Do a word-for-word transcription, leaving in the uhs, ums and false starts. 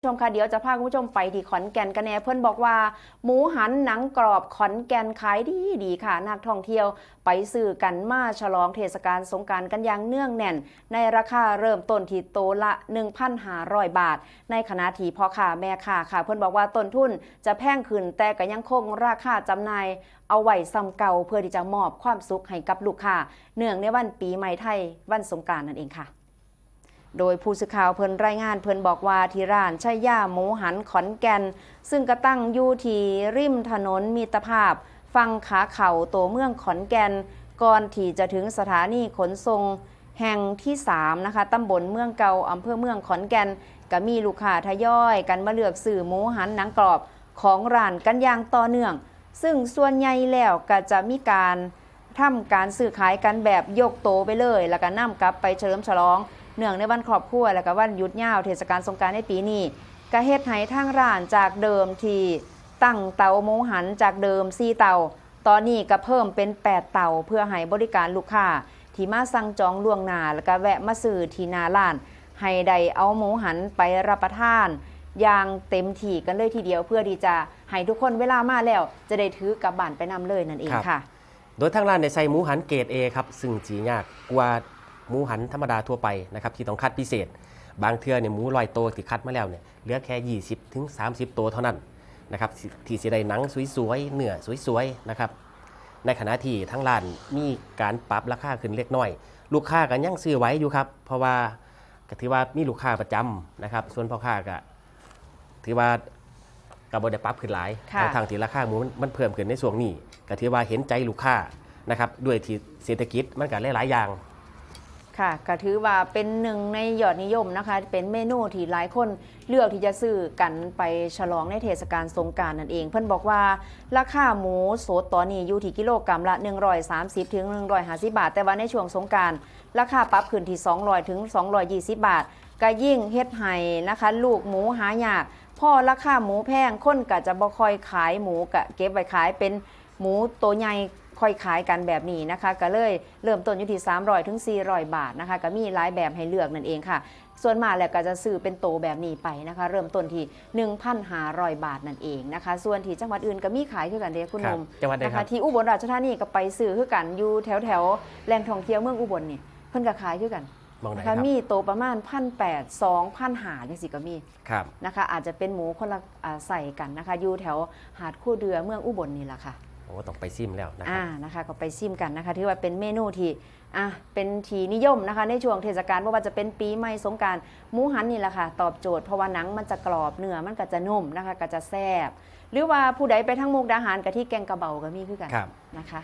ผู้ชมคะ เดี๋ยวจะพาคุณผู้ชมไปที่ขอนแก่นกันแน่ เพิ่นบอกว่าหมูหันหนังกรอบขอนแก่นขายดีดีค่ะ นักท่องเที่ยวไปซื้อกันมาฉลองเทศกาลสงกรานต์กันอย่างเนืองแน่น ในราคาเริ่มต้นที่โตละ หนึ่งพันห้าร้อย บาท ในขณะที่พ่อค้าแม่ค้าค่ะ เพิ่นบอกว่าต้นทุนจะแพงขึ้น แต่ก็ยังคงราคาจำหน่ายเอาไว้ส่ำเก่า เพื่อที่จะมอบความสุขให้กับลูกค้า เนื่องในวันปีใหม่ไทย วันสงกรานต์นั่นเองค่ะ โดยผู้สื่อข่าวเพิ่นรายงาน เพิ่นบอกว่าที่ร้านชัยยาหมูหันขอนแก่น ซึ่งก็ตั้งอยู่ที่ริมถนนมิตรภาพ ฝั่งขาเข้าตัวเมืองขอนแก่น ก่อนที่จะถึงสถานีขนส่งแห่งที่สามนะคะ ตำบลเมืองเก่า อำเภอเมืองขอนแก่น ก็มีลูกค้าทยอยกันมาเลือกซื้อหมูหันหนังกรอบของร้านกันอย่างต่อเนื่อง ซึ่งส่วนใหญ่แล้วก็จะมีการทำการซื้อขายกันแบบยกโตไปเลย แล้วก็นำกลับไปเฉลิมฉลอง เนื่องในวันครอบครัว แล้วก็วันหยุดยาวเทศกาลสงกรานต์ในปีนี้ ก็เฮ็ดให้ทางร้านจากเดิมที่ตั้งเตาหมูหันจากเดิมสี่เตา ตอนนี้ก็เพิ่มเป็นแปดเตา เพื่อให้บริการลูกค้าที่มาสั่งจองล่วงหน้า แล้วก็แวะมาซื้อที่หน้าร้าน ให้ได้เอาหมูหันไปรับประทานอย่างเต็มที่กันเลยทีเดียว เพื่อที่จะให้ทุกคนเวลามาแล้ว จะได้ถือกลับบ้านไปนำเลยนั่นเอง ครับ ค่ะ โดยทางร้านเนี่ยใส่หมูหันเกรด A ครับ ซึ่งสิยากกว่าหมูหันธรรมดาทั่วไปนะครับ ที่ต้องคัดพิเศษ บางเทื่อเนี่ยหมูร้อยโตที่คัดมาแล้วเนี่ยเหลือแค่ ยี่สิบถึงสามสิบ โตเท่านั้นนะครับ ที่ที่สิได้หนังสวยๆ เนื้อสวยๆ นะครับ ในขณะที่ทางร้านมีการปรับราคาขึ้นเล็กน้อย ลูกค้าก็ยังซื้อไหวอยู่ครับ เพราะว่าก็ถือว่ามีลูกค้าประจำนะครับ ส่วนพ่อค้าก็ถือว่าก็บ่ได้ปรับขึ้นหลาย ค่ะ ทั้งๆที่ราคาหมูมันมันเพิ่มขึ้นในช่วงนี้ ก็ถือว่าเห็นใจลูกค้านะครับ ด้วยที่เศรษฐกิจมันก็หลายๆอย่าง ค่ะ ก็ถือว่าเป็นหนึ่งในยอดนิยมนะคะ เป็นเมนูที่หลายคนเลือกที่จะซื้อกันไปฉลองในเทศกาลสงกรานต์นั่นเอง เพิ่นบอกว่าราคาหมูสดตอนนี้อยู่ที่กิโลกรัมละ หนึ่งร้อยสามสิบถึงหนึ่งร้อยห้าสิบ บาท แต่ว่าในช่วงสงกรานต์ราคาปรับขึ้นที่ สองร้อยถึงสองร้อยยี่สิบ บาท ก็ยิ่งเฮ็ดให้นะคะ ลูกหมูหายาก พอราคาหมูแพง คนก็จะบ่ค่อยขายหมู ก็เก็บไว้ขายเป็นหมูโตใหญ่ค่อยขายกันแบบนี้นะคะ ก็เลยเริ่มต้นอยู่ที่ สามร้อยถึงสี่ร้อย บาทนะคะ ก็มีหลายแบบให้เลือกนั่นเองค่ะ ส่วนมากแล้วก็จะซื้อเป็นโตแบบนี้ไปนะคะ เริ่มต้นที่ หนึ่งพันห้าร้อย บาทนั่นเองนะคะ ส่วนที่จังหวัดอื่นก็มีขายคือกันเด้คุณหนุ่ม ครับ จังหวัดใดครับ นะคะ ที่อุบลราชธานีก็ไปซื้อคือกัน อยู่แถวแถวๆแหล่งท่องเที่ยวเมืองอุบลนี่ เพิ่นก็ขายคือกัน มองไหน นะ ครั คะ บ มีโตประมาณ พันแปด สองพันห้า จังซี่ก็มี ครับ นะคะ อาจจะเป็นหมูคนละอ่าไส้กันนะคะ อยู่แถวหาดคูเดือเมืองอุบลนี่แหละค่ะ โอ้ ต้องไปซิมแล้วนะครั อ่า บ นะคะ ก็ไปซิมกันนะคะ ถือว่าเป็นเมนูที่อ่ะเป็นที่นิยมนะคะ ในช่วงเทศกาล บ่ว่าจะเป็นปีใหม่สงกรานต์ หมูหันนี่แหละค่ะ ตอบโจทย์ เพราะว่าหนังมันจะกรอบ เนื้อมันก็จะนุ่มนะคะ ก็จะแซ่บ หรือว่าผู้ใดไปทางมุกดาหาร กะทิแกงกะเบาก็มีคือกัน ครับ นะคะ